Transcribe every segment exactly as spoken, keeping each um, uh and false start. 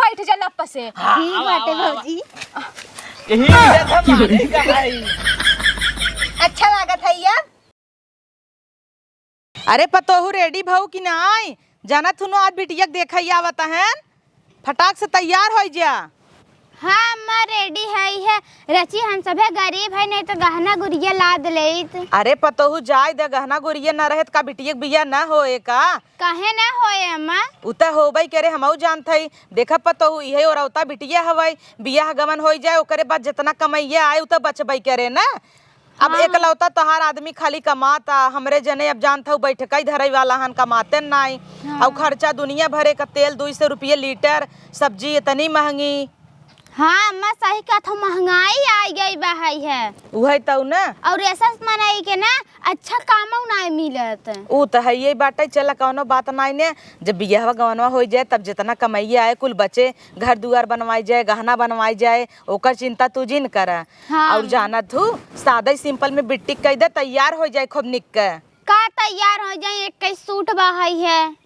बैठ जा लप से। हाँ, ठीक आवा, बाटे आवा, आवा। भौजी। यही इज्जत हमारे का है। अच्छा लागत है ये। अरे पतोहू, ready भऊ कि नाई? जानत हुनो आज बिटिया के देखा ही आवत हन, फटाक से तैयार होइ जा। हाँ अम्मा, ready है, है रची, हम सभे गरीब है, नहीं तो गहना गुरिया लाद लेइत। अरे पतोहू, जाए दे, गहना गुरिया न रहे त का बिटिया के बियाह न होए का? काहे न होए अम्मा? उ त होबे करे, हमहू जानत हई। देखा पतोहू, इहे ओरौता बिटिया हवै, बियाह गवन होइ जाए, ओकरे बाद जितना कमैया आए उ त बचबे करे न। अब हाँ। एकलौता तोहार आदमी खाली कमाता, हमरे जने अब जानत हऊ बैठका ही धरे वाला हन, कमाते नाई। हाँ। अउ खर्चा दुनिया भरे का, तेल दुई सौ रुपये लीटर, सब्जी इतनी महंगी। हाँ अम्मा, सही कहत हो, महंगाई आइ गई बा है, है। उहे तउ न। अउर ऐसा मनई के न अच्छा कामउ नाई मिलत। उ त हइये बाटे, चला कउनो बात नाई ने, जब बियाहवा गवनवा होइ जाए तब जितना कमैया आए कुल बचे, घर दुआर बनवाई जाए, गहना बनवाई जाए, ओकर चिंता तू जिन करा। हाँ। अउर जानत हू, सादा ही simple में बिट्टी कइ दे, तैयार होइ जाए खूब निक के। का तैयार होइ जाए, एक्कइ सूट बा हई है।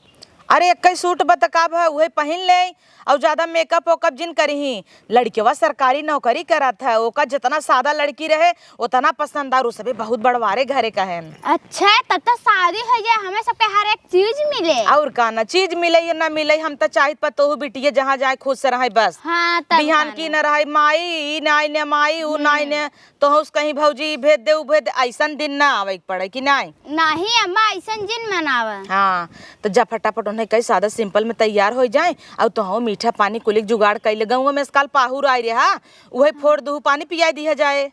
अरे एक्कइ सूट बा त का भा, उहे पहिन ले, अउर ज्यादा makeup वेकअप जिन करिहीं। लड़िकवा सरकारी नौकरी करत है, ओका जितना सादा लड़की रहे, ओतना पसंद, अउर उ सभे बहुत बड़वारे घरे का है। अच्छा, तब त शादी होइ जाए, हमें सबके हर एक चीज मिले। अउर का न, चीज मिले या न मिले, हम त चाहित पतोहू बिटिया जहाँ जाए खुश रहे बस। हाँ, तब बिहान का की न। न रहे, माई ई नाई ने, माई उ नाई हम्म। ने, तोहस कहीं भौजी ई भेज दे, उ भेज दे, अइसन दिन न आवइ के पड़े कि नाई? नाहीं अम्मा, अइसन जिन मनावा। हाँ, त जा फटाफट उन्हें कही सादा simple में तैयार होइ जाए, अउर तोहू मीठा पानी कुलिक जुगाड़ कइ ले। गउँवा में से काल पाहुर आइ रहा, उहे फोड़ दुहू पानी पियाइ दिहा जाए।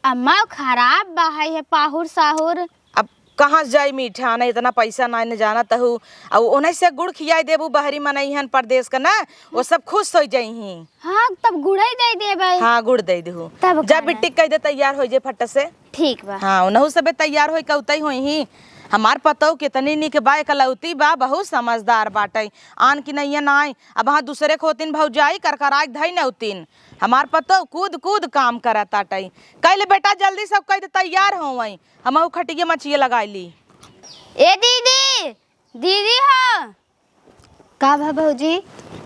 अम्मा, खराब बा हई है पाहुर साहुर। अब कहाँ से जाई मीठा, न इतना पैसा नाई न जानत हू। अउ ओनही से गुड़ खियाइ देबू, बहरी मनई हन परदेस क न, ओ सब खुश होइ जइहीं। हाँ, तब गुड़ई दइ देबइ। हाँ, गुड़ दइ देहू। तब जा का ना। बिट्टी कहि दे तैयार होइ जे फट से। ठीक बा। हाँ, ओनहू सबे तैयार होइ के उतई होइहीं। हमार पतोह केतनी निक बा, एकलौती बा, बहुत समझदार बाटइ। आन की नइया नाई, अब हाँ दुसरे क होतिन भौजाई करकराइ के धइ नौतिन। हमार पतोह कूद कूद काम करत आटइ। कइ ले बेटा, जल्दी सब कहि दे तैयार होवइ। हमहू खटिया मचिया लगाइ ली। ए दीदी, दीदी हो। का भा भौजी?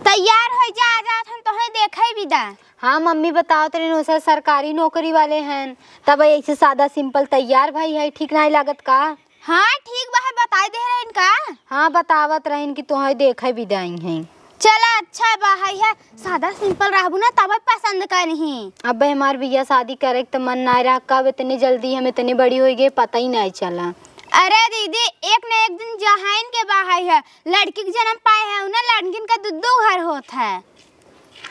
तैयार होइ जा, आ जात हन तोहे देखइ बिदा। हाँ मम्मी, बतावत रहिन ओसर सरकारी नौकरी वाले हन, तब अइसे सादा simple तैयार भई है, ठीक नाहीं लागत का? हाँ ठीक बा है, बताइ दे रहिन का? हाँ बतावत रहिन कि तोहे देखइ बिदा अइहैं। चला अच्छा बा है, है सादा simple रहबू न तबइ पसंद करिहीं। अबे हमार बियाह सादी करइ क त मन नाहीं रहा, कब इतनी जल्दी हम इतनी बड़ी होइ गए पतइ नाहीं चला। अरे दीदी, एक न एक दिन जहाइन के बा है, है लड़की क जनम पाए है, उन्हें लड़किन क दुइ दुइ घर होत है।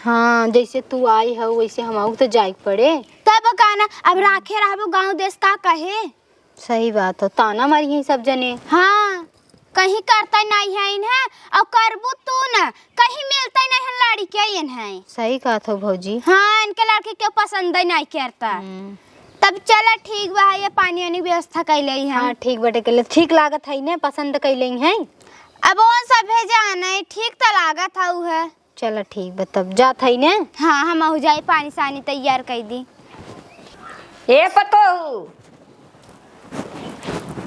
हाँ, जइसे तू आई हउ वइसे हमहू क त जाइ क पड़े। तब का न, अब राखे रहबू गाँव देस का कहे। सही बात हो, ताना मारिहैं सब जने। हाँ, कहीं करतइ नाहीं है इन्हें, अउर करबू तू न, कहीं मिलतइ नाहीं है लड़िके इन्हें। सही कहत हो भौजी। हाँ, इनके लड़की केउ पसंदइ नाहीं करता। हम्म। तब चला ठीक बा, ये पानी वानी व्यवस्था कइ लेई हम। हाँ, ठीक बाटे, कइ ले, ठीक लागत है न, पसंद कइ लेई है। अब ओन सभे जानइ, ठीक त लागत हउ है। चला ठीक बा, तब जात हई ने। हाँ, हमहू जाई, पानी सानी तैयार कई दी। ए पतोहू।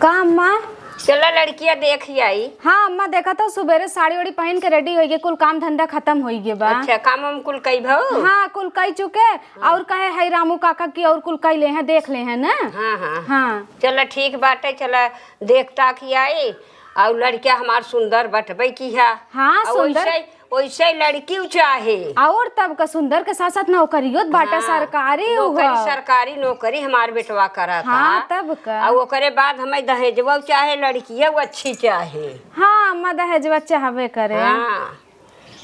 का अम्मा? चला लड़किया देख आई। हाँ अम्मा, देखत हउ सुबेरे साड़ी ओड़ी पहिन के ready होइ गए, कुल काम धंधा खतम होइ गए बा। अच्छा, काम वाम कुल कई भउ? हाँ, कुल कई चुके। अउर कहे हई रामू काका कि अउर कुल कई लेहे, देख लेहे ना। हाँ, हाँ। हाँ। चला ठीक बाटे, चला देख ताक आई। अउर लड़किया हमार सुंदर बटबे किहा। हाँ, अउर सुंदर। वैसे ओइसे लड़किउ चाहे। अउर तब का सुंदर के साथ साथ नौकरियो त बाटा। हाँ, सरकारी नौकरी, हुआ। सरकारी नौकरी हमार बेटवा करत हाँ, हा। तब का। अउर ओकरे बाद हमें दहेजवा चाहे, लड़किया अच्छी चाहे। हाँ, अम्मा दहेजवा चाहबे करे। हाँ,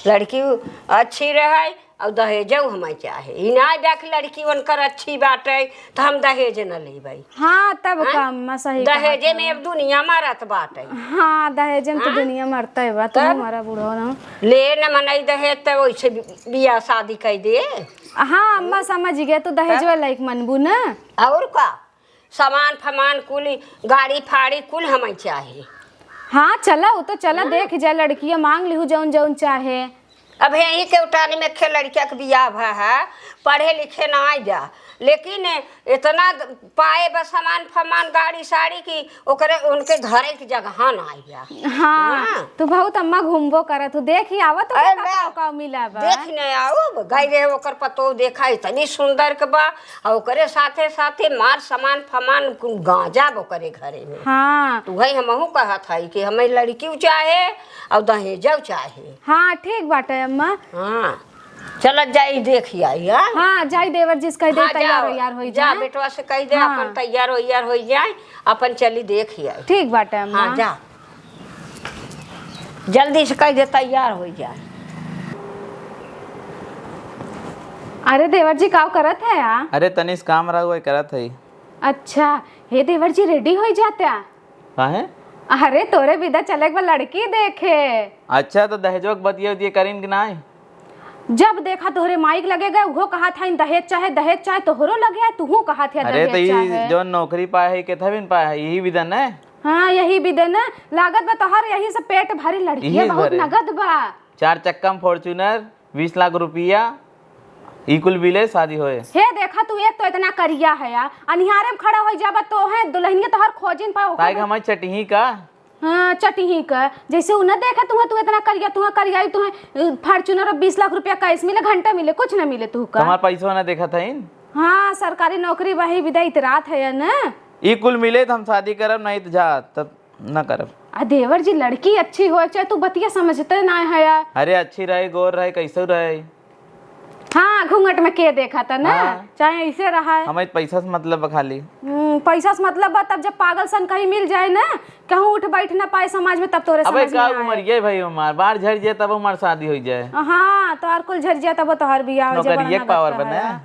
लड़की अच्छी रहे अउर दहेजउ हमें चाहे। ई ना देख लड़की उनकर अच्छी बाटे, त हम दहेज न लेबै। हाँ, तब हाँ? का अम्मा सही कहत दहेजे में हवा। अब दुनिया मरत बाटे। हाँ, दहेजे में तो हाँ? दुनिया मरते बा, तब? तुम हमारा बूढ़ो ना। ले न मनई दहेज, त वैसे बि-, बियाह शादी कई दे। हाँ, अम्मा समझ गए, तो दहेजवा तब? लायक मनबू ना। अउर का? सामान फमान कुल, गाड़ी फाड़ी कुल हमें चाहे। हाँ, चला, वो तो चला, हाँ। देख जा, लड़किया मांग लिहू जौन जौन चाहे। अब यहीं के उठानी में खे लड़किया के बियाह भा है, पढ़े लिखे ना आइ जा, लेकिन इतना द-, पाए बस सामान फमान, गाड़ी साड़ी की ओकरे, उनके धरे की जगह ना आइ जा। हाँ, हाँ। तू बहुत अम्मा घूमबो करत हो, देख ही आवत हो अरे का, ना, का, का मिला बा। देख न आओ, गई रहे ओकर पतो देखा इतनी सुंदर के बा, और ओकरे साथे साथे मार सामान फमान कुल गांजा बा ओकरे घरे में। हाँ। तो वही हमहू कहत हई कि हमें लड़कियों चाहे और दहेजो चाहे। हाँ, ठीक बाटे अम्मा। हाँ, चलत जाई, देखि आई, हाँ? हाँ, जाई देवर जी से कह दे, हाँ, तैयार जाओ, हो, यार, होई जा, जाए। बेटवा से कह दे, हाँ। अपन तैयार हो, यार, होई जाए, अपन चली, देखि आई। ठीक बाटे, अम्मा। हाँ, जा, जल्दी से कह दे, तैयार हो जाए। अरे देवर जी, का करत है, आ? अरे, तनिस काम रहा, वही करत है। अच्छा, हे देवर जी, रेडी होई जात्या। काहे? अरे, तोरे बिदा चले के बा लड़की देखे। अच्छा, तो दहेजवा के बतिया उतिया करीन कि नाई? जब देखा तोहरे माई के लगे गए, उहो कहत हईन दहेज चाहे, दहेज चाहे, तोहरो लगे है, तुहू कहत है अरे, दहेज तो ई चाहे। जौन नौकरी पाए है, केथा बिन पाए है, यही बिदा न? हाँ, यही बिदा न। लागत बा तोहर यही से पेट भरी, लड़किया यही बहुत भरे। नगद बा। चार चक्का में Fortuner, बीस लाख रुपया, ई कुल मिले शादी होए। हे देखा, तू एक तो इतना करिया है यार, अनिहारे में खड़ा होई जाबा तो है दुल्हनिया तोहर खोजिन पा ताई ओकर। हमारी चटही का? हाँ, चटही का। जैसे उ न देखे तुहे, तू इतना करिया, तुहे करिया, तुहे, अ, Fortuner और बीस लाख रुपया cash मिले, घंटा मिले, कुछ न मिले तू का। हमार पैसवा न देखत हईन। हाँ, सरकारी नौकरी वही बिदा इतरात है न। ई कुल मिले तो हम शादी करब, नहीं तो जा, तब ना करब। आ देवर जी, लड़की अच्छी होए, चाहे तू बतिया समझते ना है यार। अरे अच्छी रहे, गोर रहे, कैसे रहे? हाँ, घूंघट में के देखा था ना, हाँ। चाहे ऐसे रहा है। हमें पैसा से मतलब बा खाली। हम्म, पैसा से मतलब बा, तब जब पागल सन कहीं मिल जाए ना, कहूँ उठ बैठ ना पाए समाज में, तब तोरे अबे समझ का में आए। उमर ये भाई हमार, बाढ़ झड़ जाए तब हमार शादी हो जाए। हाँ, तोहार कुल झड़ जाए तब तोहार बियाह हो जाए, बड़ा नौकरिये के नगद power का बने। है।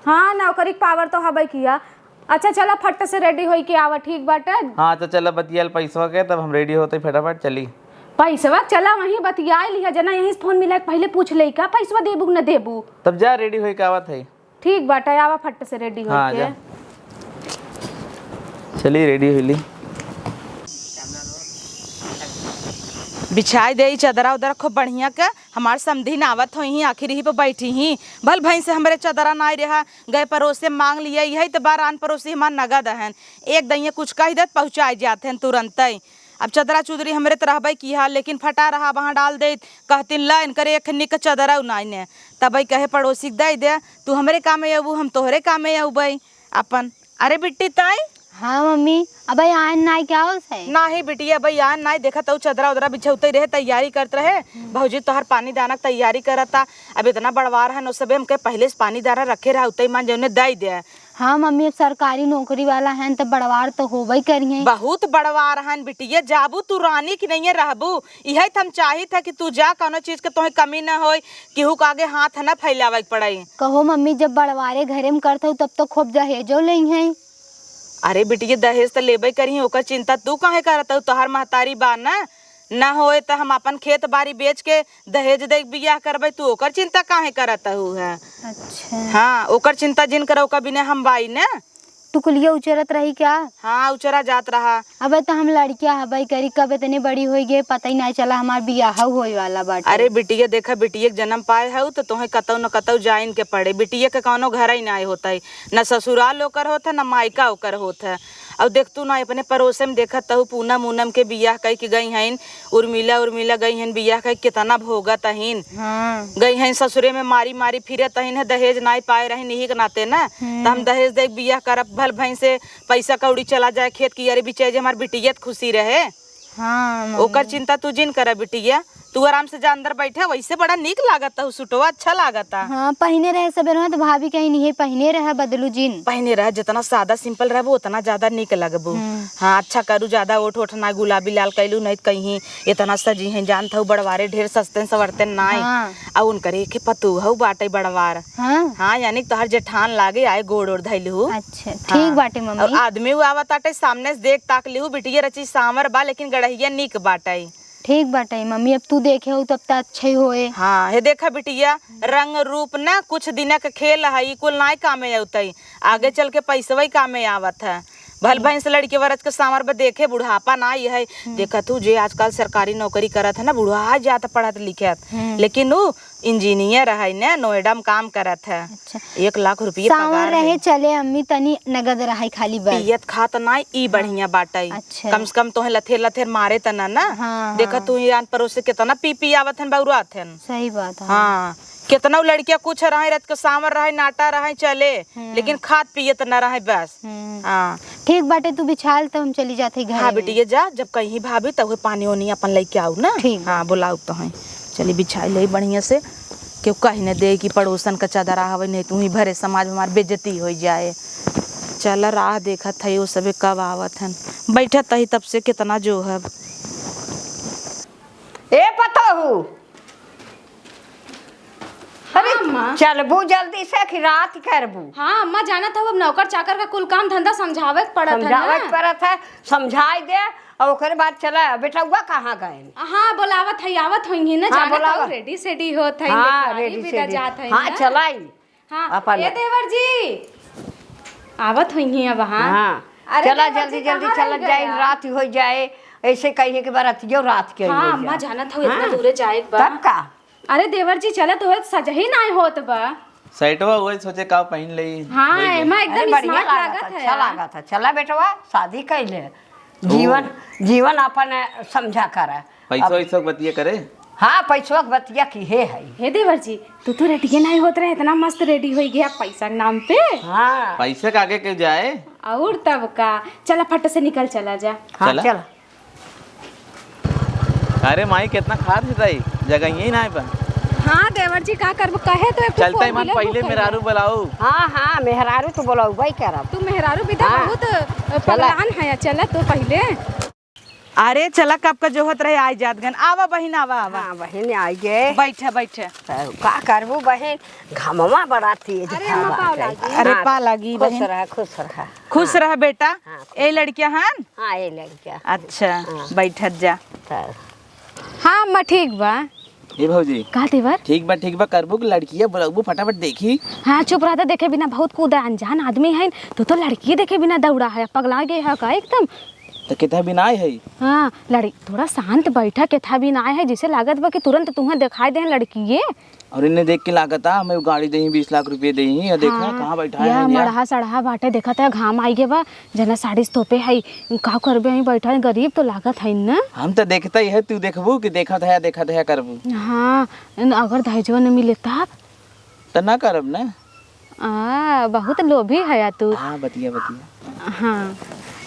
हाँ, नौकरी के power तो हबे किया। अच्छा, चला, फट से ready होई के आवा, ठीक बाटे? हाँ, तो चला, बतियाल पैसवा के, तब हम ready होते फटाफट चली। पैसवा, चला, वहीं बतियाई लिहा, जना यहीं से phone मिला के पहिले पूछ ले, का पैसवा देबू कि न देबू? तब जा, ready होई के आवत है। ठीक बाटे, आवा फट से ready होई हाँ, के। जा। चली, ready होई ली। बिछाई दे ई चदरा उदरा खूब बढ़िया के। हमार समधिन आवत होइहीं, आखिर यही पे बैठी ही। भल भैंस से हमरे चदरा नाई रहा, गए पड़ोसे मांग लिया, यही तो बार आन पड़ोसी हमार नगद हन। एक दइया कुछ कहि देत, पहुँचाई जात हन तुरंतई। अब चदरा चुदरी हमरे त रहबे किहा, लेकिन फटा रहा वहाँ डाल देत, कहतिन, "ला, इनकरे एक निक चदरा नाई ने।" तबई कहे पड़ोसी के दे दे, "तू हमरे कामे अबू, हम तोहरे कामे अबई अपन।" अरे बिट्टी ताई। हाँ मम्मी, अबे आयन नाई क्या हो से? नाही बिटिया, अबे आयन नाई, देखत हऊ चदरा उदरा बिछौते रहे, तैयारी करत रहे। हम्म। भौजी तोहर पानी दाना के तैयारी करता। अब इतना बड़वार हन, ओ सबे हमके पहिले से पानी दाना रखे रहा, उतई मान जौने दई दे। हाँ मम्मी, अब सरकारी नौकरी वाला हन त बड़वार तो होबे करिहे। बहुत बड़वार हन बिटिया, जाबू तू रानी की नहीं रहबू। इहे त हम चाहित है कि तू जा, कौनो चीज के तोहे कमी न होई, केहू के आगे हाथ न फैलावे के पड़े। कहो मम्मी, जब बड़वारे घरे में करत हऊ तब तो खूब दहेजो लेइहे। अरे बिटिया, दहेज त लेबे करिहे, ओकर चिंता तू काहे करत हऊ? तोहार महतारी बा न, न होए त हम अपन खेत बारी बेच के दहेज दे के बियाह करबे, तू ओकर चिंता काहे करत हऊ है? अच्छा। हाँ, ओकर चिंता जिन करा, ओकर बिना हम बाई न। तू कुलिया उचरत रही क्या? हाँ, उचरा जात रहा। अबे तो हम लड़किया हबई करी, कब इतनी बड़ी होई गए, पता ही नहीं चला हमार बियाह होए वाला बाटे। अरे बिटिया, देखा, बिटिया के जन्म पाए हऊ तो तोहे कतौ न कतौ जाइन के पड़े। बिटिया के कौनो घर ही नहीं होता है, न ससुराल ओकर होत है, न मायका ओकर होत है। और देख तू ना, अपने पड़ोसे में देखत हऊ, पूनम उनम के बियाह कई के गई हईन, उर्मिला, उर्मिला गई हन बियाह कई, कितना भोगत हईन। हाँ। गई हईन ससुरे में मारी मारी फिरत हईन, है दहेज नाई पाए रहीन, यही के नाते ना। हम्म। त हम दहेज दे के बियाह करब, भल भई से पैसा कौड़ी चला जाए खेत की, अरे बिचारी हमार बिटिया त खुशी रहे। हाँ, मम्मी। ओकर चिंता तू जिन करा बिटिया, तू आराम से जा अंदर बैठा, वैसे बड़ा नीक लागत हऊ, सुटवा अच्छा लागत। हाँ, पहिने रहे सबेरवा त भाभी कहीं नहीं है, पहिने रहे बदलू जिन। पहिने रहे, जितना सादा simple रहबू उतना ज्यादा नीक लगबू। हम्म। हाँ, अच्छा करू, ज्यादा ओठ ओठ ना गुलाबी लाल कैलू, नहीं त कहीं इतना सजी हैं, जानत हऊ बड़वारे ढेर सजते संवरते नाई। हाँ। आ उनकरे एक पतोहू बाटे बड़वार। हाँ। हाँ, यानी तोहर जेठान लागे आए गोड़ ओड़ धैलू। अच्छा, हाँ। ठीक बाटे मम्मी। और आदमी वो आवत आटे सामने से देख ताक लिहू, बिटिया रची सांवर बा लेकिन गड़हिया नीक बाटे। ठीक बाटे मम्मी, अब तू देखे हो तब त अच्छे होए। हाँ, हे देखा बिटिया, रंग रूप ना कुछ दिना के खेल है, ई कुल नाय कामे अउतई, आगे चल के पैसवा ही कामे आवत है। भल भैंस लड़के वरज के सांवर बा देखे, बुढ़ापा ना आई है। हम्म। देखत हूँ जे आजकल सरकारी नौकरी करत है ना, बुढ़ा जात पढ़त लिखत, हम्म। लेकिन उ इंजीनियर है ने, नोएडा में काम करत है। अच्छा। एक लाख रुपये सांवर पगार रहे है। चले अम्मी, तनी नगद रहे खाली बस। पियत खात ना, ई हाँ। बढ़िया बाटे। अच्छा। कम से कम तोहे लथेर लथेर मारे त ना ना। हाँ, देखत हाँ। तू ही आन परोस से कितना पी पी आवत हन, बौरात हन। सही बात है। हाँ। केतना लड़किया कुछ रहे, रात के सांवर रहे, नाटा रहे, चले, हम्म। लेकिन खात पियत न रहे बस। हम्म। हाँ। ठीक बाटे, तू बिछाल त हम चली जात हई घरे हाँ में। बेटी, ये जा, जब कहीं भाभी त उहे पानी ओनी अपन लेके आऊ ना। ठीक। हाँ, बोलाऊ तो हैं। चली बिछाई ले बढ़िया से, केहू कही न दे कि पड़ोसन का चदरा हवे, नहीं तू ही भरे समाज में हमार बेइज्जती हो जाए। चल राह देखत है वो सबे कब आवत हन, बैठत ही तब से कितना जो है। ए पतोहू, अरे, हाँ, अम्मा। चलबू जल्दी से कि रात करबू? हाँ, अम्मा, जानत हऊ, अब नौकर चाकर का कुल काम धंधा समझावे के पड़त है समझावे ना। के पड़त है, समझाई दे, और ओकरे बाद चला। बेटउआ कहाँ गए? हाँ, बोलावत है, आवत होइहीं ना, हाँ, जानत बोलावा। हऊ, ready सेडी होत है, हाँ, लेकिन ready बिदा सेडी। जात है हाँ, ना। चलाई। हाँ, अपन ए देवर जी, आवत होइहीं अब, हाँ। हाँ। अरे चला देवर जल्दी, जी, जल्दी कहाँ चला रह जाए, गया? रात हो जाए, ऐसे कहिए कि बरतियो रात के हाँ, हो अम्मा, जाए। जानत हऊ, इतना हाँ। दूरे जाए के बा। तब का? अरे देवर जी, चला तो सजही नाई होत बा। सेटवा वही सोचे का पहिन ले, हाँ, वही ले। एमा एकदम अरे बढ़िया smart लागत, लागत है अच्छा यार। लागत है। चला बेटवा, शादी कैले। जीवन, ओ। जीवन अपन समझा कर। पैसो अब वैसो के बतिया करे? हाँ, पैसवा के बतिया की हे है। हे देवर जी, तू तो रेडिये नाई होत रहे, इतना मस्त ready होई गया पैसा के नाम पे। हाँ। पैसे के आगे के जाए? और तब का। चला फट से निकल चला जा। हाँ, चला। चला। अरे माई, कितना खाद छिटाई, जगह यही नाई बा। हाँ देवर जी, का करबो, कहे तो एक ठो चलता four ही मन wheeler पहले बुक मेहरारू कइला। बुलाऊ। हाँ, हाँ, मेहरारू तो बुलाऊ, वही करब। तू मेहरारू भी तो हाँ। बहुत, अ, चला। पगलान है, चला तो पहले। अरे चला, कब का जोहत रहे, आइ जात गन। आवा बहिन, आवा, आवा। हाँ बहिन, आइ गए। बैठा, बैठा। तो का करबू बहिन, घमवा बड़ा तेज अरे, अम्मा, हवा पाँव के। लागी। अरे, हाँ, पाँव लागी, खुश बहिन। रहा, खुश रहा। खुश हाँ। रहा, बेटा। हाँ, खुश ए लड़किया हन? हाँ, ए लड़किया। अच्छा, हाँ। बैठत जा। तो हाँ, अम्मा, ठीक बा। ए भौजी। का देवर? ठीक बा, ठीक बा, करबू कि लड़किया बुलाबू, फटाफट देखी। हाँ, चुप रहता, देखे बिना बहुत कूदा, अनजान आदमी है, तू तो लड़की देखे बिना दौड़ा है, पगला गए है का एकदम? तो केथा भी नाय है। हाँ, लड़ी-, थोड़ा शांत बैठा, केथा भी नाय है, जैसे लागत बा कि तुरंत तुहें देखाई दे लड़किए। और इन्हें देख के लागत आ, हमें गाड़ी देही, बीस लाख रुपये देही, और देखा हाँ, कहाँ बैठा यह है भैया। मड़हा सड़हा बाटे, देखत है घाम आई गे बा, जना साड़ी से तोपे है, का करबे, यहीं बैठा है, गरीब तो लागत है न। हम तो देखते ही है, तू देखबू कि देखत है, देखत है करबू। हाँ, अगर दहेजवा न मिले तब? तो ना करब ना। आ, बहुत लोभी है तू। हाँ, बतिया, बतिया। हाँ।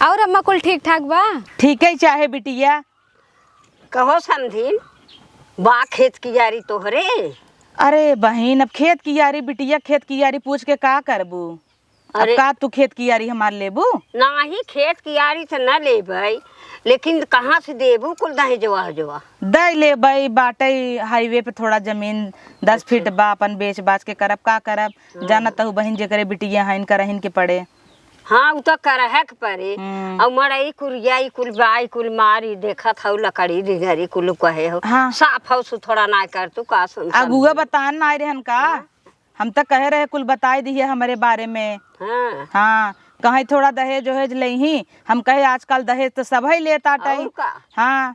और अम्मा कुल ठीक ठाक बा? ठीक है, चाहे बिटिया। कहो समधिन, बा खेत कियारी तोहरे? अरे बहिन, अब खेत कियारी बिटिया, खेत कियारी पूछ के का करबू? अब अरे। का तू खेत कियारी हमार लेबू? नाही, खेत कियारी त न लेबै, लेकिन कहाँ से देबू कुल दहेजवा हजवा? दे लेबै, बाटै highway पे थोड़ा जमीन दस अच्छा। फीट बा, अपन बेच बाच के करब, का करब? हाँ। जानत हऊ बहिन, जेकरे बिटिया हइन, करहिन के पड़े। हाँ, उ त करहे के पड़े। हम्म। अउ मड़ई कुरिया, ई कुल बाई, कुल मारी देखत हऊ, लकड़ी डिगरी कुल कहे हो। हाँ। साफ हऊ सुथरा ना कर, तू का सुन अगुआ समझे? बतान ना रहन का? हाँ। हम त कहे रहे कुल बताई दिहे हमरे बारे में। हाँ। हाँ, कहे थोड़ा दहेज ओहेज लेही। हम कहे आजकल दहेज त सबही लेत आटई। अउर का? हाँ।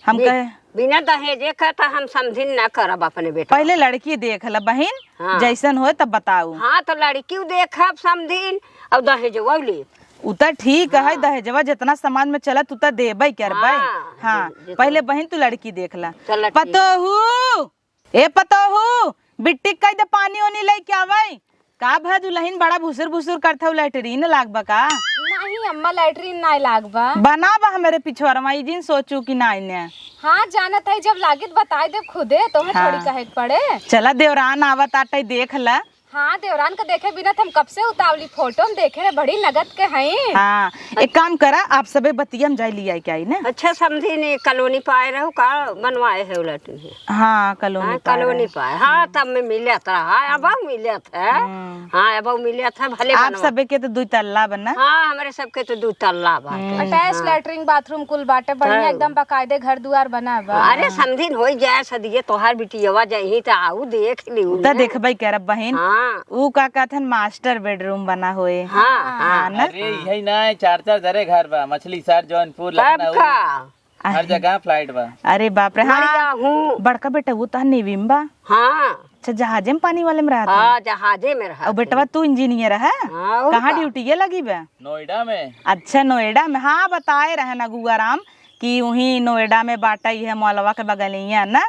हम बि-, कहे बिना दहेजे का त हम समधिन ना करब अपने बेटा। पहिले लड़की देख ल बहिन, हाँ। जैसन होए तब बताऊ। हाँ, त लड़कियो देखब समधिन अउर दहेजवा लेब। उ त ठीक है, हाँ। दहेजवा जितना समाज में चलत उ त देबै करबै। हाँ, हाँ, जितना पहिले बहिन तू लड़की देख ल। चल ठीक। पतोहू, ए पतोहू, बिट्टी कह दे पानी ओनी लेके आवै। का भा दुलहिन बड़ा भुसुर भुसुर करत हऊ, लैट्रीन लाग बा का? नहीं अम्मा, लैट्रीन नाय लाग बा। बना बा हमरे पिछुआर मा, ई जिन सोचू कि नाय ने। हाँ, जानत है, जब लागित बताई देब खुदे, तोहे हाँ। थोड़ी कहे के पड़े। चला देवरान आवत आटै देख ल। हाँ, देवरान के देखे बिना त हम कब से उतावली, फोटो में देखे रहे, बड़ी नगद के हई। हाँ, एक काम करा, आप सबे बतिया में जाई लियाई के आई ना। अच्छा समधिन, कॉलोनी पाए रहू का बनवाए है उलट में? हाँ, कॉलोनी हाँ, पाए कॉलोनी रहे। पाए। हाँ, तब में मिलत रहा, अब मिलत है। हम्म। हाँ, अब मिलत है, भले आप बनवा। सबे के तो दुई तल्ला बना। हाँ, हमरे सबके तो दुई तल्ला बा। हम्म। अटैच हाँ। लैट्रिन बाथरूम कुल बाटे, बढ़िया हाँ। एकदम बाकायदे घर दुआर बना बा। अरे हाँ। समधिन होई जाए, सदिये तोहार बिटियवा जइही त आऊ देख लिहू त ना। देखबै करब बहिन। हाँ। ऊ का कहथन, master bedroom बना होए। हाँ, हाँ। हाँ ना? अरे, यही ना है, चार चार जरे घर बा, मछली शहर, जौनपुर, तब लखनऊ, का? हर जगह flat बा। अरे बाप रे, हाँ। मरिया हूँ। बड़का बेटा वो तो नेवी में बा। हाँ। अच्छा, जहाजे में पानी वाले में रहत है? हाँ, जहाजे में रहत और बेटवा है। तू engineer है? हाँ, और कहाँ का? Duty ये लगी बा? नोएडा में। अच्छा, नोएडा में। हाँ, बताए रहे ना गुआराम कि वहीं नोएडा में बाटइ है, मॉलवा के बगलिया ना।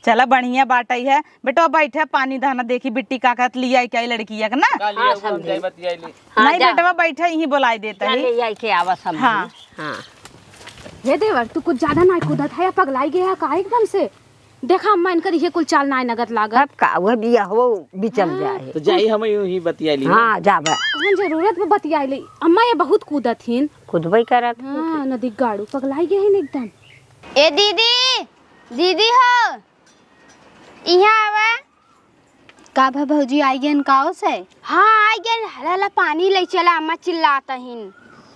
चला, बढ़िया बाटइ है। बेटवा बैठे, पानी दहना, देखी बिट्टी का कहत लिया आई क्या लड़किया के ना। का लिया, हाँ, वो हम समझे। जाए बतियाई ली। हाँ, नहीं, जा। बेटवा बैठे, यहीं बोलाई देता जा है। ले आई के आवा समझी। हाँ। हाँ। हे देवर, तू कुछ ज्यादा ना कूदत है या पगलाई गया है का एकदम से? देखा अम्मा, इनकर ये कुल चाल नाय नगद लागत। तब का, वह बिया हो बिचल हाँ। जाए। तो जाई, हम यूं ही बतिया ली। हाँ, जाबे। कौन जरूरत में बतिया ली? अम्मा ये बहुत कूदत हिन। कूदबे करत। हाँ, नदी गाड़ू पगलाई गए हिन एकदम। ए दीदी, दीदी हो, यहाँ आवा। का भा भौजी, आई गेन काओ से? हाँ, आई गेन। हला हला पानी ले चला, अम्मा चिल्लात हिन।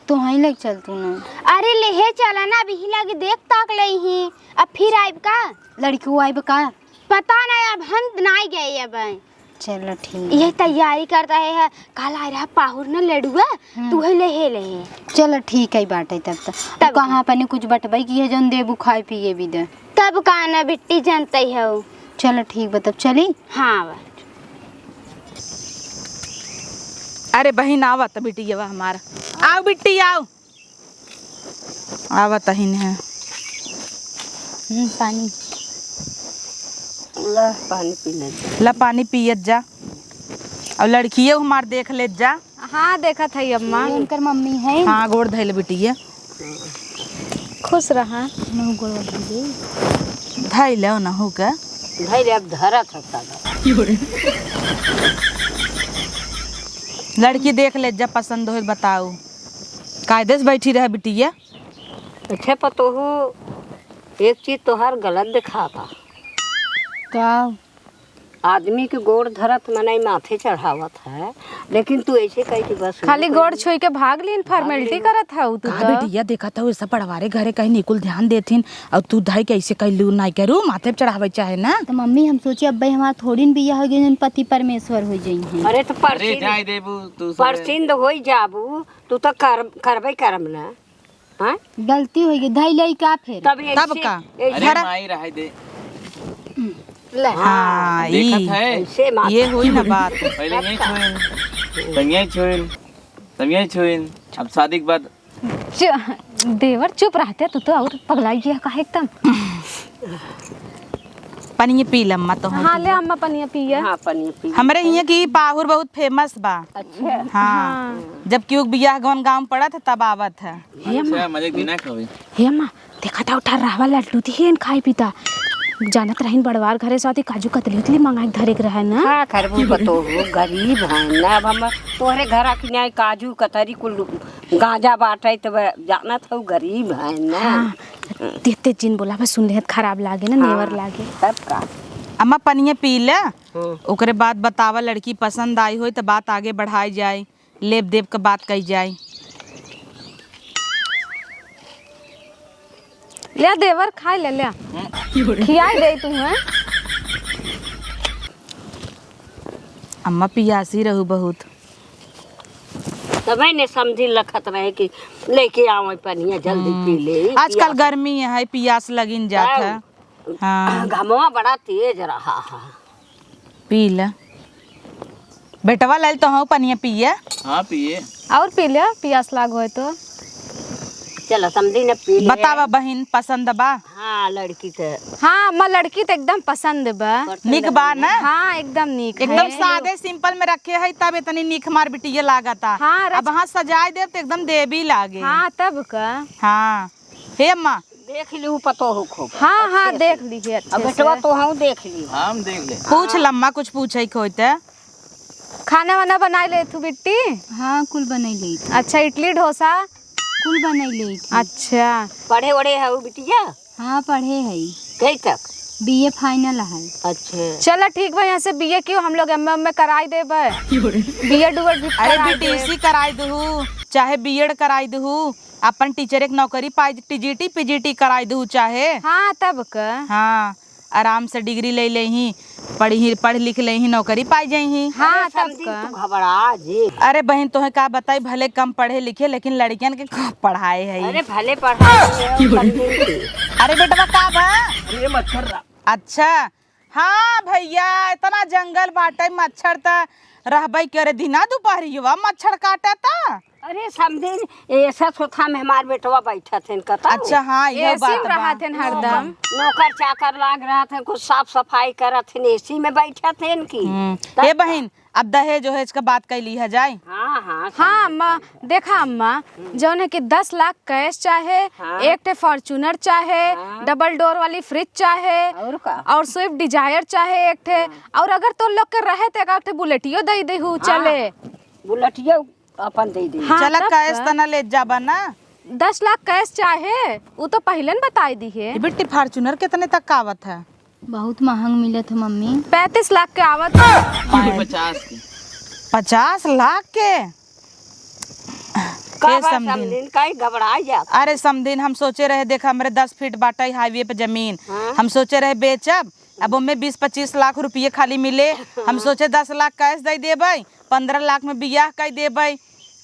तो हई ले चल तू ना। अरे लेहे चला ना, अभी लगे देख ताक ले ही, अब फिर आइब का? लड़कियों आइब का? पता नहीं, अब हम नाई गए अब। चलो ठीक। ये तैयारी करता है, है। कल आ रहा पाहुर ना लड़ुआ, हम्म। तू है लेहे लेहे। चलो ठीक है बाटे तब तो। तब कहाँ अपने कुछ बटबई की है जौन देबू खाए पिए भी दे। तब का ना बिट्टी जनतै हउ। चलो ठीक बा, तब चली। हाँ बा। अरे बहिन, आवत बिटिया हमार। आओ बिट्टी, आओ। आवत हिन है। हम्म, पानी। ला, पानी पी ले। ला, पानी पियत जा। और लड़कियों हमार देख लेत जा। हाँ, देखत हई अम्मा। ये उनकर मम्मी है। हाँ, गोड़ धइल बिटिया। खुश रहा। नहु गोड़ धइले। धइले नहु के। धइले, अब धरत ह साला। लड़की देख ले, जब पसंद होए बताऊ। कायदे से बैठी रहे बिटिया। अच्छा पतोहू, एक चीज तोहार गलत दिखाता। का? आदमी के गोड़ धरत मनई माथे चढ़ावत है, लेकिन तू ऐसे कह के बस खाली गोड़ छुई के भाग लीन, formality करत हऊ तू का तो। बिटिया, देखत हऊ, ऐसा पड़वारे घरे कहीं निकुल ध्यान देथिन, और तू धाई के ऐसे कह लू, नाई करू, माथे पे चढ़ावे चाहे ना। तो मम्मी, हम सोचे, अब्बे हमार थोड़ी न बिया हो गई, जौन पति परमेश्वर हो जाई हैं। अरे तो अरे परसिन, जाए देबू, तू सब परसिंद होई जाबू, तू तो कर, करबे करम ना। हाँ? गलती होइ गई, धई लई का फिर? तब तब ऐसे, का? ऐसे अरे धरा। माई रहे दे। ले। हाँ, देखत ई, है। ऐसे माता। ये हुई ना बात। पहले यहीं छुइन, तब यहीं छुइन, तब यहीं छुइन। अब शादी के बाद चु-, देवर चुप रहते, तू तो और पगलाई गया काहे एकदम। पनिया पी ले अम्मा, तो हाँ, ले अम्मा पनिया पिया। हाँ, पनिया पी। हमरे हियाँ की पाहुर बहुत famous बा। अच्छा। हाँ। हाँ। जब केहू के बियाह गवन गाँव में पड़त है, तब आवत है। हे अम्मा। अच्छा, मजे के बिना खावे। हे अम्मा, देखा था उठा रहवा लड्डू दिए खाई पीता। जानत रहीन बड़वार घरे से आती काजू कतली उतली मंगाई के धरे के रहे ना। का करबू पतोहू, गरीब हैं ना। अब हम तोहरे घर आके न्याय काजू कतरी कुल गांजा बाटे, तो वह जानत हऊ गरीब हैं ना। हाँ, तेते जिन बोला बस सुन लेहत खराब लागे ना, हाँ, नेवर लागे। तब का? अम्मा पनिया पी ले, हम्म। ओकरे बाद बतावा लड़की पसंद आई होई तो बात आगे बढ़ाई जाए, लेब देब के बात कही जाए। ले देवर खाए ले, ले। हम्म। खियाई दे तू, हैं? अम्मा पियासी रहू बहुत। तबे ने समझी लखत रहे कि लेके आवे पनिया जल्दी पी ले, हम्म। आजकल पियास। गर्मी है, पियास लगिन जात है। तब हाँ। घमवा बड़ा तेज रहा है। पी ले। बेटवा लाइल तो हूँ पनिया पिए। हाँ, पिए। और पी ले, पियास लाग होए तो। चलो, समझी न पी ले। बतावा बहिन, पसंद बा? हाँ, लड़की तो। हाँ, अम्मा, लड़की तो एकदम पसंद बा। पसंद निक बा बा ना? हाँ, एकदम निक एकदम है। सादे simple में रखे है, तब इतनी निक हमार बिटिया लागता। हाँ, रच- अब हाँ सजाए देब तो एकदम देवी लागे। हाँ, तब का। हाँ। हे अम्मा। देख लिहू पतोहू खूब। हाँ, हाँ, अच्छे से। देख लीजिए अच्छे अब बेटवा से। तो हम देख ली। हम देख ले। पूछ हाँ। लम्मा, कुछ पूछे के होते। खाना वाना बनाई ले तू बिट्टी? हाँ, कुल बनाई ले। अच्छा, इडली डोसा? कुल बनाई ले। अच्छा। पढ़े वढ़े है वो बिटिया? हाँ, पढ़े है। कई तक? बीए final है। अच्छा। चला ठीक बा, यहाँ से बीए क्यों, हम लोग एमए, एमए कराई देबे। बीएड उएड भी अरे कराई देब। बीटीसी कराई दहू, चाहे बीएड कराई दहू, अपन टीचर एक नौकरी पाई, टीजीटी, पीजीटी कराई दहू चाहे। हाँ, तब का। हाँ, आराम से डिग्री ले लेही। पढ़ी, पढ़ लिख लेइहीं, नौकरी पाइ जइहीं। हाँ, अरे तब समधी, का? तू घबरा जे। अरे बहिन, तोहे का बताई, भले कम पढ़े लिखे, लेकिन लड़कियन के खूब पढ़ाए है। अरे भले पढ़ाए है, समधी। अरे बेटवा, का बा? अरे मच्छर रा- अच्छा, हाँ भइया, इतना जंगल बाटे, मच्छर त रहबइ करे, दिना दुपहरिया मच्छर काटत। अरे समधिन, एसे सोथा में हमार बेटवा बैठत हन कतौ। अच्छा, हाँ, इहो एसी बात में बा। रहत हन हरदम। नौकर चाकर लाग रहत हन, कुछ साफ सफाई करत हन, एसी में बैठत हन कि। हम्म। तब ए बहिन, अब दहेज ओहेज क बात कइ लिहा जाए। हाँ, हाँ, हाँ, समधिन। अम्मा, देखा अम्मा, जौन है कि दस लाख cash चाहे, हाँ। एक ठे Fortuner चाहे, हाँ। Double door वाली fridge चाहे, और का? और Swift Dzire चाहे एक ठे, हाँ। और अगर तोर लोग के रहे त एक ठे बुलेटियो दइ देहु, हाँ। चले। बुलेटियो अपन दइ देहु। हाँ, चला, तब cash का? त ना लेत जाबा ना। दस लाख cash चाहे, उ तो पहिलेन बताइ दिहे। ए बिट्टी, Fortuner केतने तक क आवत है? बहुत महँग मिलत है मम्मी। पैंतीस लाख के आवत है। पचास के। पचास लाख के? का ए बा समधिन। समधिन, काहे घबराइ जात? अरे समधिन, हम सोचे रहे, देख, हमरे दस फीट बाटइ highway पे जमीन, हाँ। हम सोचे रहे बेचब, अब ओमे बीस पच्चीस लाख रुपये खाली मिले। हम हाँ। सोचे दस लाख cash दइ देबइ, पन्द्रह लाख में बियाह कइ देबइ,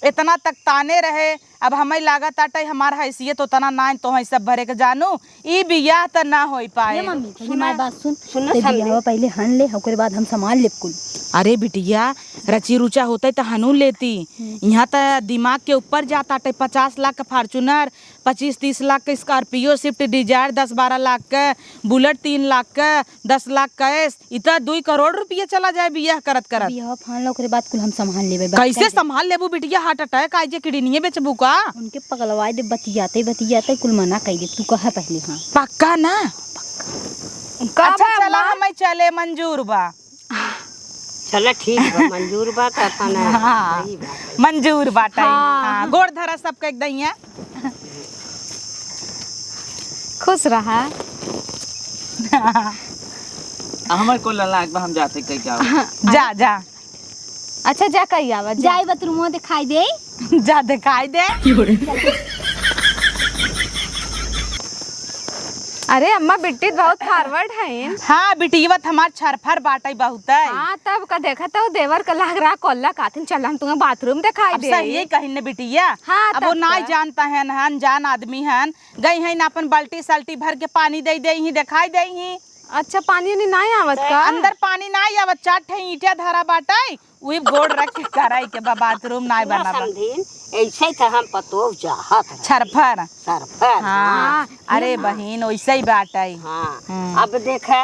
एतना तक ताने रहे। अब हमइ लागत आटइ, हमार हैसियत ओतना नाइ, तोहइ सब भरे के जानू, ई बियाह त ना होइ पाए। ए मम्मी, पहिले सुना। हमार बात सुन। सुना ते समधी। बियाहवा पहिले हन ले, ओकरे बाद हम सामान लेब कुल। अरे बिटिया, रची रुचा होतइ त हनू लेती। हम्म। इहाँ त दिमाग के ऊपर जात आटइ, पचास लाख क Fortuner, पच्चीस तीस लाख क Scorpio Swift Dzire, दस बारह लाख क Bullet, तीन लाख क, दस लाख cash, इ त दुइ करोड़ रुपया चला जाए बियाह करत करत। बियाह फान लो, ओकरे बाद कुल हम संभाल लेबे, बस कइसे कर दे। संभाल लेबू बिटिया, heart attack आइ जे, kidney बेचबू का? उनके पगलवाइ दे, बतियाते बतियाते कुल मना कइ दे, तू कहा पहिले, हाँ। पक्का ना? का अच्छा, बा चला, अम्मा? हमइ चले, मंजूर बा। चला, ठीक बा, मंजूर बा, त अपन हाँ, सही बात है। मंजूर बाटइ। हाँ। हाँ, गोड़ धरा सबके एक दइया। खुश रहा। हमर को लला एक बार हम जाते कहीं जाओ। हाँ, जा, जा। अच्छा, जा कहीं आवा, जा। जाई बाथरूमो देखाइ दे। जा देखाइ दे। अरे अम्मा, बिट्टी त बहुत forward हइन। हाँ, बिटियवा त हमार छरफर बाटइ बहुतइ। हाँ, तब का देखत हउ, देवर का लाग रहा कोल्ला काथिन, चल हम तुहँका बाथरूम देखाइ अब देई। सही कहिन न बिटिया। हाँ, अब तब वो नाई का। जानत हन, अनजान आदमी हन, गइ हइन आपन बाल्टी साल्टी भर के पानी दइ देइहीं, देखाइ देइहीं। अच्छा, पानी उनी नाई आवत का? अंदर पानी नाई आवत, चार ठे ईंटिया धरा बाटइ, उही गोड़ रख के करइ के बा, बाथरूम नाई ना बनल बा। समधिन, अइसइ त हम पतोह चाहत रहे। छरफर। छरफर, हाँ। हाँ। अरे हाँ। बहिन, ओइसइ बाटइ। हाँ। हम्म। अब देखे,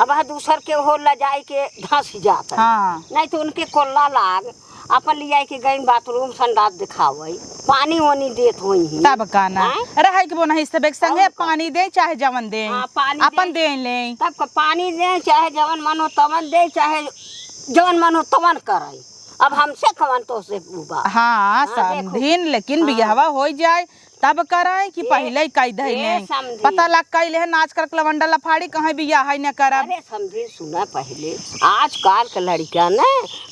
अब हा दूसर के ओर लजाइ के धँस जात है। हाँ। नाहीं त उनके कोल्ला लाग, आपन लियाइ के गइन बाथरूम संडास देखावइ, पानी ओनी देत होइहीं। तब का ना। आँय? रहइ के बोनही सब एक संगे, और का? पानी देइ चाहे जवन देइ, हाँ, पानी आपन देइ। देइ लेइ। तब का पानी देइ, चाहे जवन मन हो तवन देइ, चाहे जवन मन हो तवन करइ। अब हमसे कवन तोहसे उबा। हाँ, हाँ, देखो। समधिन, लेकिन हाँ। बियाहवा होइ जाइ, तब करइ कि ए, पहिले कइ धइ ए, लेइ। समधी। पता लग कइ लेहे, नाच करक लवंडा लफाड़ी कहइ बियाह है न करब। अरे समधी, सुना पहिले, आजकाल के लड़िका न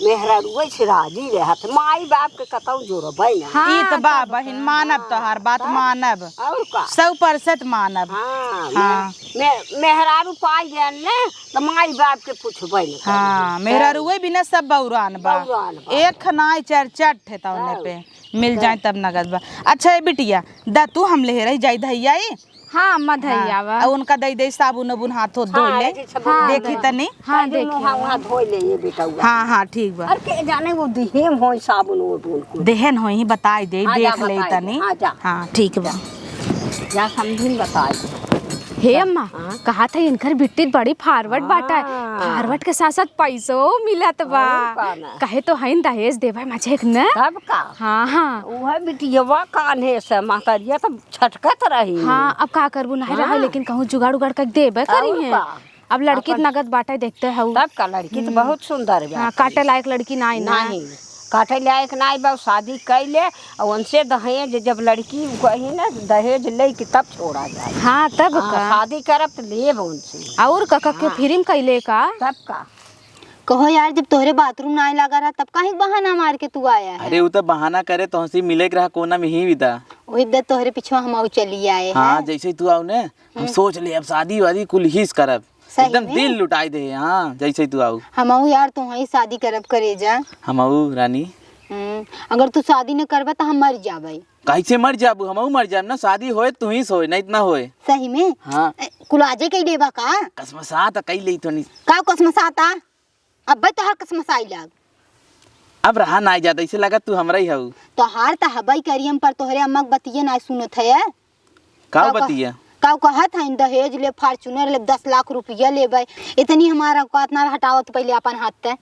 मेहरारुए से राजी रहत, माई बाप के कतौ जोरबइ न। हाँ, ई त बा तब बहिन, का। मानब तोहार बात, तब मानब। और का? सौ परसेंट मानब। हाँ, हाँ। मे-, मे-, मेहरारू पाइ गएन न, त माई बाप के पूछबइ न करी। हाँ, तब। मेहरारुए बिना सब बौरान बा। बौरान बा। एक नाई चार चार ठे तौने तब। पे। मिल जाए तब नगद बा। अच्छा ए बिटिया, दा तू हम लेहे रही जाई धइया ई। हाँ, अम्मा धइया बा। आ उनका दइ दे साबुन उबुन हाथ होत धोइ हाँ, ले। अरे, सब हाँ, देखी धइया। तनी। हाँ, ताकि देखी। मुँह, मुँह धोइ ले ये बेटा हुआ। हाँ, हाँ, ठीक बा। अरे के जाने वो दिहेम होई साबुन उबुन कुल। देहेन होई ही बताइ दे, हाँ, जा देख ले बताइ दे, तनी। हाँ, जा। हाँ, ठीक बा। जा समधिन बताइ दे। हे अम्मा, हाँ? कहा था इनकर बिट्टी बड़ी forward बाटा है। हाँ। Forward के साथ साथ पैसो मिलत बा। और का ना? कहे तो हइन दहेज देवे मजे न? तब का? हाँ, हाँ। उहे बिटियवा कान्हे से महतरिया त छटकत रही। हाँ, अब का करबू, नाहीं हाँ। रहे, लेकिन कहूँ जुगाड़ उगाड़ कर देबे और करी है। का? अब लड़की अपन नगद बाटे देखते हऊ। तब का, लड़की त हम्म। बहुत सुंदर बा। हाँ, काटे लायक लड़की नाहीं ना। नाहीं, काटे लायक नाहीं बा, शादी कइ ले, और उनसे दहेज, जब लड़की कही ना दहेज ले कि तब छोड़ा जाए। हाँ, तब हाँ, का। शादी करब त लेब उनसे। और का, का के हाँ। फिल्म कइले का? तब का। कहो यार, जब तोहरे बाथरूम नाहीं लगा रहा, तब काहे बहाना मार के तू आया है? अरे, उ त बहाना करे, तोहसे मिले के रहा, कोना में ही विदा। वही विदा तोहरे पिछवा हम आउ चली आए हाँ, हैं। जैसे ही तू आउ ने, हम हम्म। सोच ले, अब शादी वादी कुल हीस करब। सही एकदम में? दिल लुटाई दे, हाँ, जैसे तू आऊ। हमहू यार, तोहई शादी करब करेजा। हमहू रानी। हम्म, अगर तू शादी न करबा, त हम मर जाबै। कैसे मर जाबू? हमहू मर जाब ना, शादी होए, तू ही सोए, नहीं इतना होए। सही में? हाँ। ए, कुल आजे कई देबा का? कसमसात कई लेई तोनी। का कसमसाता? अब्बै तोहार कसमसाई लाग। अब रहा नाई जात, ऐसे लगा तू हमरा ही हऊ। तोहार त हबई करियम, पर तोहरे अम्मा के बतिये नाई सुनत है। का का कह-, बतिया? का कहत हईन, दहेज ले, Fortuner ले, दस लाख रुपया लेबै। इतनी हमार औकात ना, हटावत पहले अपन हाथ ते।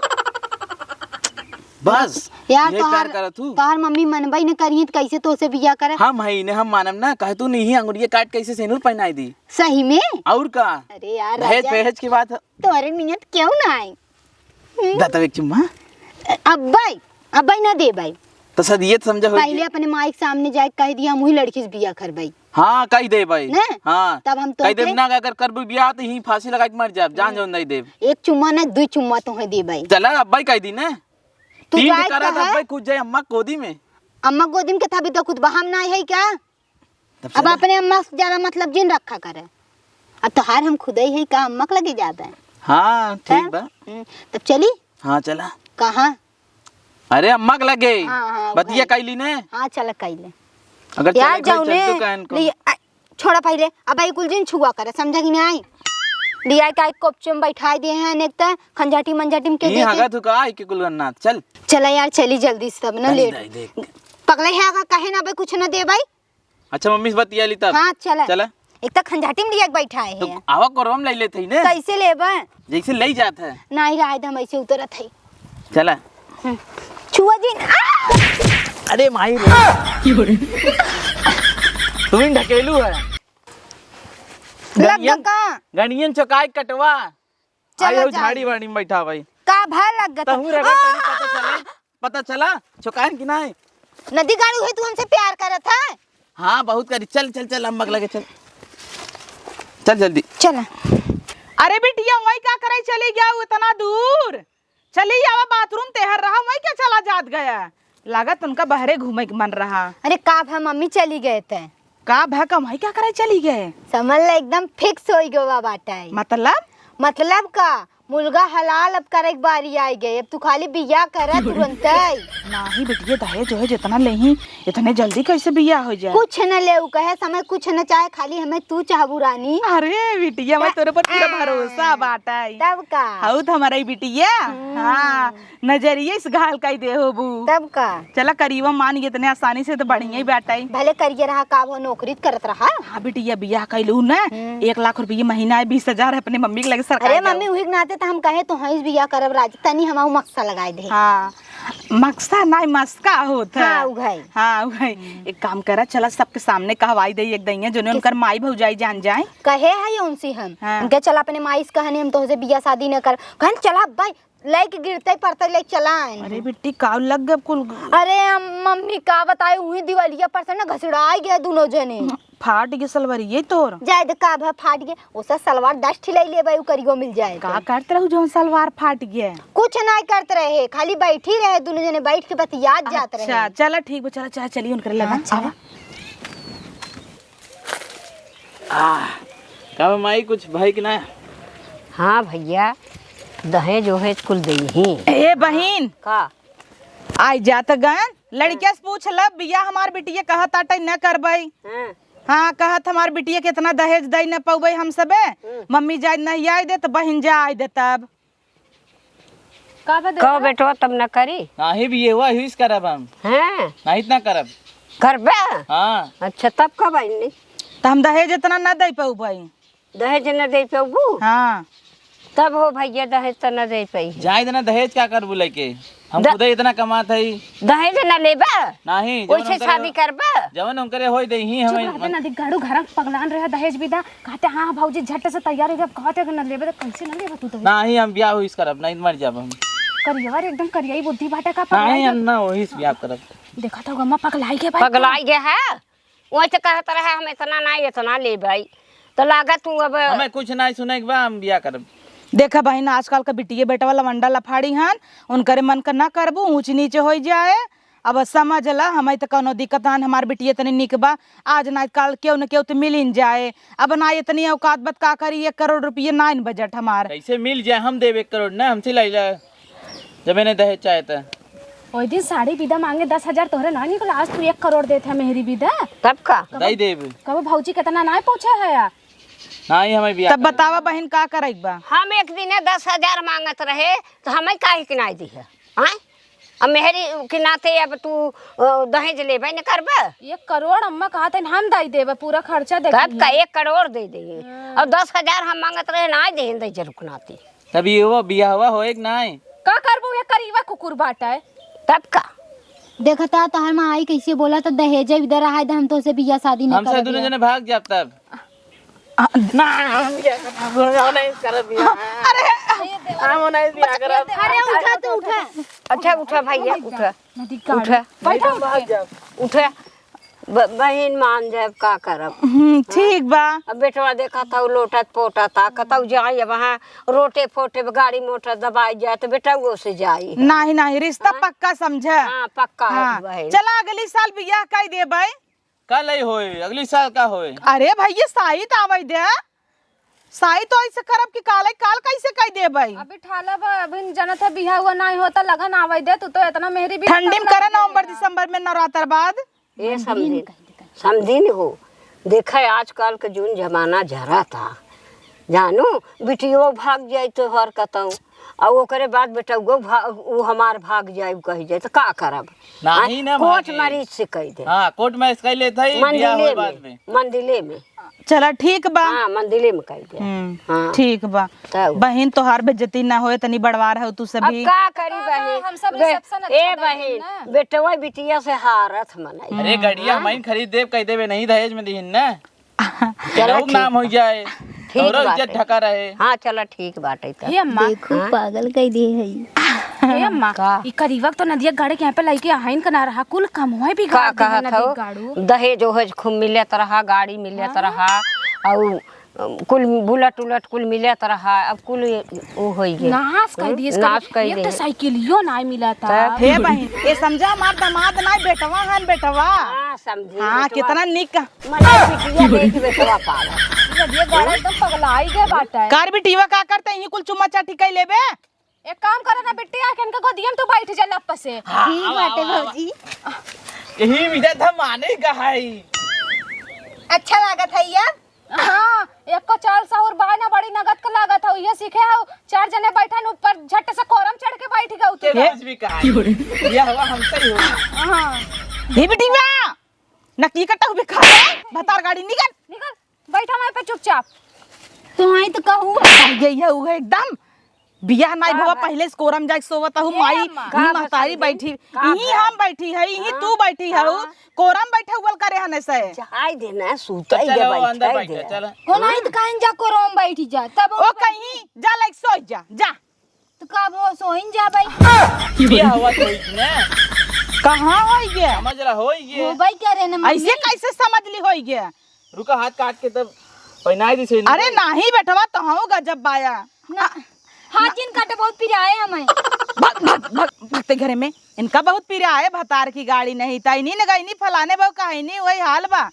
बस, यार, यही तोहार, प्यार करत हूँ। तोहार मम्मी मनबई न करियत, कैसे तोसे बियाह करे? हम हई ने, हम मानम ना, कहे तू नहीं, अंगुरिया काट कैसे सेनुर पहनाई दी। सही में? और का? अरे यार, दहेज राजा, पहेज की बात है। तोहरे नियत क्यों ना आई? हम्म। दा तब एक चुम्मा। अब्बै, अब्बै ना देबै। तो सर ये तो समझा होई पहले कि अपने माई के सामने जाए कह दिया, हम वही लड़की से बियाह करबै। हाँ, कह देबै। ने? हाँ। तब हम कह देब तोहके ना, अगर करबू बियाह तो यहीं फांसी लगा के मर जाब, जान हम्म। जौन नहीं देब। एक चुम्मा ना, दुई चुम्मा तोहे देबै। चला, अब्बै कह दी ना। तू तीन जाए करा कहे? अब्बै खुद जाए अम्मा गोदी में। अम्मा गोदी में के तभी तो खुद बहाम ना है क्या? तब अब चला। अपने अम्मा से ज्यादा मतलब जिन रखा करे। अब तोहार हम खुदे ही का अम्मा के लगे जाबे। हाँ, ठीक तब? बा। हम्म, तब चली? हाँ, चला। कहाँ? अरे, अम्मा के लगे। हाँ, हाँ, बतिया भाई। कैली ने? हाँ, चला कैले। अगर यार, चले के होई, जाओ चल ने। तू कहन को। ले, आ, छोड़ा पहले। अब आई कुल जिन छुआ करे, समझा कि नहीं आई? लिया का एक कोपचे में बैठाई दिए हैं, एक त खंजाटी मंजाटी में के ई देखे। हगा तू का आई के कुल गन्ना, चल। चला यार, चली जल्दी से, तब ना चल, लेट। दे, दे। पगले है का, कहे ना भाई, कुछ ना दे भाई। अच्छा, मम्मी से बतिया ली तब। हाँ, चला। चला। एक त खंजाटी में लिया के बैठा है। तो आवा कोरवा में ले लेत ही ने। कैसे लेबा? जैसे ले जात है। नहीं, राय हम ऐसे उतरत है। चला। हम्म। छुआ जिन। आ! अरे माई रे। तू ही ढकेलू है। लग गनियन, का? गनियन चौकाई कटवा। चला आई हो जाए। झाड़ी वाड़ी में बैठा भाई। का भा लग गत? तहूँ रगड़ आ! तनी पता चले। पता चला? चौकाइन की नहीं? नदी गाड़ू है, तू हमसे प्यार करत है? हाँ, बहुत करी। चल, चल, चल, अम्मा के लगे चल। चल जल्दी। चला। अरे बिटिया, वही का करे चली गया इतना दूर? चली आवा, बाथरूम तेहर रहा, वही क्या चला जात गया? लागत उनका बहरे घूमे के मन रहा। अरे का भा मम्मी चली गए थे। का भा कमाई क्या करे चली गए? समझ ले एकदम fix होई गवा बाटे। मतलब? मतलब का? मुलगा हलाल अब करे के बारी आई गए। अब तू खाली बियाह करा तुरंतई। नाही बिटिया, दहेज ओहेज इतना लेही, इतने जल्दी कैसे बियाह हो जाए? कुछ न लेउ कहे समय कुछ न चाहे, खाली हमें तू चाहबू रानी। अरे बिटिया, मैं त-, तोरे पर पूरा आ, भरोसा बाटे। तब का? हऊ त हमारा ही बिटिया। हम्म। हाँ, नजरिए से घायल कई दे होबू। तब का? चला करीबा मान इतने आसानी से त बढ़िया ही बाटे। भले करिए रहा का, वो नौकरी त करत रहा। हाँ बिटिया, बियाह कैलू न, हम्म। एक लाख रुपये महीना है, बीस हजार है, अपने मम्मी के लगे सरकार अरे जाओ। मम्मी, उही के नाते त हम कहे तो हईस बियाह करब राज, तनी हमाऊ मक्सा लगाए दे। हाँ, मक्सा नाई, मस्का होत है। हाँ, उघाई। हाँ, उघाई। हम्म। एक काम करा, चला सबके सामने कहवाई दे एक दइया, जोने किस उनकर माई भौजाई जान जाए। कहे है ये उनसे हम। हाँ। उनके चला अपने माई से कहने हम तोहसे बियाह शादी न कर। कहन चला भाई, लइके गिरते पड़ते लइके चला आइन अरे हैं। बिट्टी, काव लग गए कुल। अरे हम मम्मी का बताए, उही दिवालिया पर से ना घसड़ाई गए दुनो जने। फाट गए सलवरिये तोर। जाए दे का भा फाट गए, ओसे सलवार दस ठी लई लेबे, उ करियो मिल जाए का तो। करत रहू जौन सलवार फाट गए? कुछ नाई करत रहे, खाली बैठी रहे, दुनो जने बैठ के बतियात जात रहे। अच्छा, चला ठीक बा, चला, चला, चली उनकर लगा। हाँ, चला। आवा। आह, का बा माई, कुछ भाई कि ना? हाँ भइया, दहेज ओहेज कुल देइहीं। ए बहिन, का? आई जात गन, लड़किया से पूछ लब, बिया हमार बिटिया कहत आटे न करबई। हाँ। हाँ, कहत हमार बिटिया के इतना दहेज दई न पउबई हम सबे। हम्म। मम्मी जाए नहीं आए दे त बहिन जा आए दे तब। का बा कहो देवरा? बेटवा, तब न करी। नाही भी ये हुआ, हुईस करब हम। हैं? नाही त ना करब। करबे? हाँ। अच्छा, तब कब आइली? त हम दहेज इतना ना दे पउबई। दहेज न दे पउबू? हाँ। तब हो भइया, दहेज त न दे पई। जाए देना, दहेज का करबू लेके? हम द- खुदे इतना कमात हई। दहेज न लेबे? नाही, जवन ओइसे उनकरे शादी करबे? जवन उनकरे होई देही चुप हमें। रहते ना, देख, गाड़ू घर पगलान रहे, दहेज भी दा। कहते, "हाँ, भौजी, झट से तैयार हो जा।" कहते, "अगर न लेबे, तो कैसे न लेबे तू दहेज?" नाही, हम ब्याह हुईस करब, नहीं मर जाब हम। करियवा रे, एकदम करिया ही बुद्धि बाटे का, पगलाई नाही, गया। हम ना वही से ब्याह करब। देखा तो गम्मा पगलाई गया भाई। पगलाई गया है, वही से कहत रहे, "हम इतना नहीं, इतना लेबे।" तो लागत तू अब हमें कुछ नहीं सुने के बा, हम ब्याह करब। देखा बहिन, आजकल का बिटिये बेटवा लवंडा लफाड़ी हन, उनकरे मन का ना करबू, ऊंच नीचे होई जाए। अब समझ ला, हमइ त कउनो दिक्कत ना, हमार बिटिया तनी निक बा, आज ना काल केहू न केहू त मिलिन जाए। अब ना इतनी औकात बत का करी, एक करोड़ रुपये नाइन बजट हमार। कैसे मिल जाए, हम देब एक करोड़ ना, हमसे लाई ला, जब इन्हें दहेज चाहे त। ओइ दिन साड़ी बिदा माँगे दस हजार तोहरे ना निकला, आज तू एक करोड़ देत है मेहरी बिदा। तब का? कबो दई देब। कबो भौजी केतना नाहीं पूछे है या? नाहीं, हमें बियाह तब करे। बतावा बहिन, का करइक बा? हम एक दिने दस हजार माँगत रहे, त हमइ काहे के नाहीं दिहे? आँय? अब मेहरी के नाते अब तू, अ, दहेज लेबे न करबे? एक करोड़ अम्मा कहत हइन, हम दइ देबे, पूरा खर्चा देख तब का, एक करोड़ दइ देइए। हाँ। अब दस हजार हम माँगत रहे, नाहीं देहेन दहेज रुक नाते। तब ये वो बियाहवा होए कि नाहीं? का करबू, ये करीबा कुकुर बाटइ। तब का? देखता तोहर माई कइसे बोलत, दहेज इधर रहा दे, हम तोसे बियाह शादी न हमसे करब दुनो या। जने भाग जाब तब। ना, हम बियाह करब, हम नहीं करब बियाह। अरे, हम नहीं बियाह करब। अरे, उठा तो उठा। अच्छा, उठा भैया, उठा। नदी गाड़ी। उठा। बैठा, उठ के। उठा। ब-, बहिन मान जाब, का करब? हम्म, ठीक बा। अब बेटवा देखत हउ लोटत पोटत आ, कतउ जाई अब हाँ, रोटे फोटे गाड़ी मोटर दबाइ जाए त बेटउओ से जाई। नाहीं, नाहीं, रिश्ता हाँ? पक्का समझा। हाँ, पक्का है हाँ। बहिन। चला अगली साल बियाह कइ देबइ। का लई होए, अगली साल का होए? अरे भैया, साइत आवइ दे, साइत तो अइसे करब कि काले काल कइसे कइ देबइ? अभी ठाला बा, अभी जनत है बियाह हुआ नाहीं होता, लगन आवइ दे, तू तो एतना मेहरी भी ठंडी में करे नवंबर दिसंबर में नवरात्र बाद। ए समधिन, समधिन हो, देखे आजकल के जौन जमाना जरता, जानू, बिटियो भाग जाई तोहर कतौ, अउ ओकरे बाद बेटउओ भा-, उ हमार भाग जाई, उ कहि जाई, त का करब? नाहीं आँय, ना कोर्ट भागे। मैरिज से कहि दे। हाँ, कोर्ट मैरिज कइ लेत हई, बियाह होए बाद में। मंदिले में। चला ठीक बा। हाँ, मंदिले में कहि दे। हम्म, हाँ। ठीक बा। तब। बहिन, तोहार बेइज्जती ना होए, तनी बड़वार हउ तू अब सभी। का करी बहिन? हम सब बे-, रिसेप्शन ए अच्छा बहिन, ना। बेटवा बिटिया से हारत मनई। अरे, गड़िया हाँ? हमइन खरीद देब, कहि देबे नहीं दहेज में दिहिन ना। चला, केहू के नाम हो जाए, ठीक तोहरो इज्जत बाटे। ढका रहे। हाँ, चला, ठीक बाटे तब। हे अम्मा। देखू, हाँ? पागल कइ दे हई। हे अम्मा, का? ई करीबा क तो नदिया गाड़े के यहाँ पे लइके आइन क ना रहा, कुल कमवा बिगाड़ का दे है कहत नदी हउ? गाड़ू। दहेज ओहेज खूब मिलत रहा, गाड़ी मिलत हाँ। रहा, अउ कुल बुलेट उलेट कुल मिलत रहा, अब कुल उ होइ गए। नाश कइ दिए, नाश कइ दिए। एक तो साइकिलियो नाहीं मिलत। हे बहिन, ए समझा, हमार दमाद नाहीं, बेटवा हन, बेटवा। हाँ, समझी, हाँ, बेटवा। केतना निक। मने बिटिया देख बेटवा पावा। ये गाड़ा एकदम पगलाइ गए बाटे। कार बिटिया का करते ही कुल चुम्मा चाटी कइ लेबे? एक काम करा ना बिटिया, के इनके गोदिया में तू बइठ जा लप से। हाँ, ठीक बाटे भौजी। यही विदा था माने का है। अच्छा लागत है ये। हाँ, एको चाल साहुर बाय ना, बड़ी नगद क लागत हउ, इहे सीखे हउ, चार जने बइठन ऊपर झट से कोरम चढ़ के बइठ गउ तू। के कुछ भी कहा। ये हवा हमसे ही हो। हाँ। हे बिटिया, नकी कटउ भी खा ले, भतार गाड़ी निकल। निकल, बइठा वहीं पे चुपचाप। तो आई तो कहू। ये, ये हुआ एकदम। बियाह नाहीं का भवा, बा-, पहिले से कोरम जाइके सोवत हउ, ए माई, अम्मा। ई का महतारी बा समधी? बइठी, का ई बा? हम बइठी हई, ई हाँ, तू बइठी हउ, हाँ। कोरम बइठउवल करे हने से। जाए दे ना, सूते तो चलो, दे, अंदर बइठे बैठे, दे। चलो। ओ नाहीं तो कहीं जा कोरम बइठी जा, तब ओ कहीं जा लाइक सोइ जा, जा। तो का वो सोइन जा भाई? बियाह हुआ तो होई ना। कहाँ होई गे? समझ रहा होई गे। हो भाई क्या रे ना मम्मी? अइसे कइसे समझ ली होई गे? रुका, हाथ काट के तब पहनाई दी से। अरे नाहीं बेटवा, तोहउ गजब बाया। ना, हाथ जिन काटे, बहुत पिराए हमें। भग, भग, भग, भगते घरे में। इनका बहुत पिराए भतार की गाड़ी नहीं, ताई नी न गई नी फलाने बहु कहीं नी, वही हाल बा।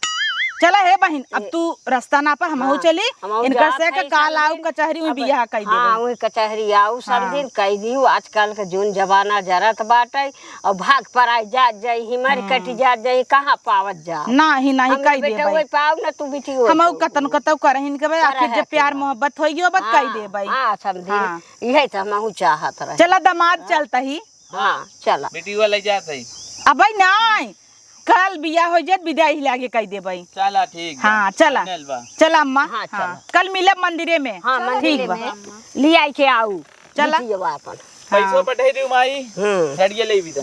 चला हे बहिन, अब तू रस्ता नापा, हमहू हाँ, चली। हमहू इनकर जात से हई का काल आऊ समधिन। कचहरी में अब बियाह कई हाँ, देबे। वही कचहरी आऊ हाँ। समधिन, कई दिहू। आजकल के जौन जमाना जरत बाटे, अउर भाग पराई जात जाई, हिमारी हम्म। कटी जात जाई, कहाँ पावत जा? नाही, नाही, हमरे कई बेटा देबे। वही पाऊ ना, तू बिटिया वही हमहू पाऊ। कतन कतौ करहिन के बे, आखिर करहे जब प्यार के बा। मोहब्बत होई गयो, बत कई हाँ, देबे। हाँ, समधिन। हाँ। इहे तो हमहू चाहत रहे। चला दमाद हाँ। चलता ही। हाँ, चला। बेटी वाला जात है। अबे नाही, कल बियाह हो जात, विदाई लागे कई देबे। चला, ठीक बा। हाँ, चला। Final बा। चला अम्मा। हाँ, हाँ। चला। कल मिलब मंदिरे में। हाँ, चला। मंदिरे ठीक बा। में। लियाई के आऊ। चला। बिटिया बा अपन। पैसो हाँ। पठाई देऊ माई। हम्म। गाड़िया ले भी दा।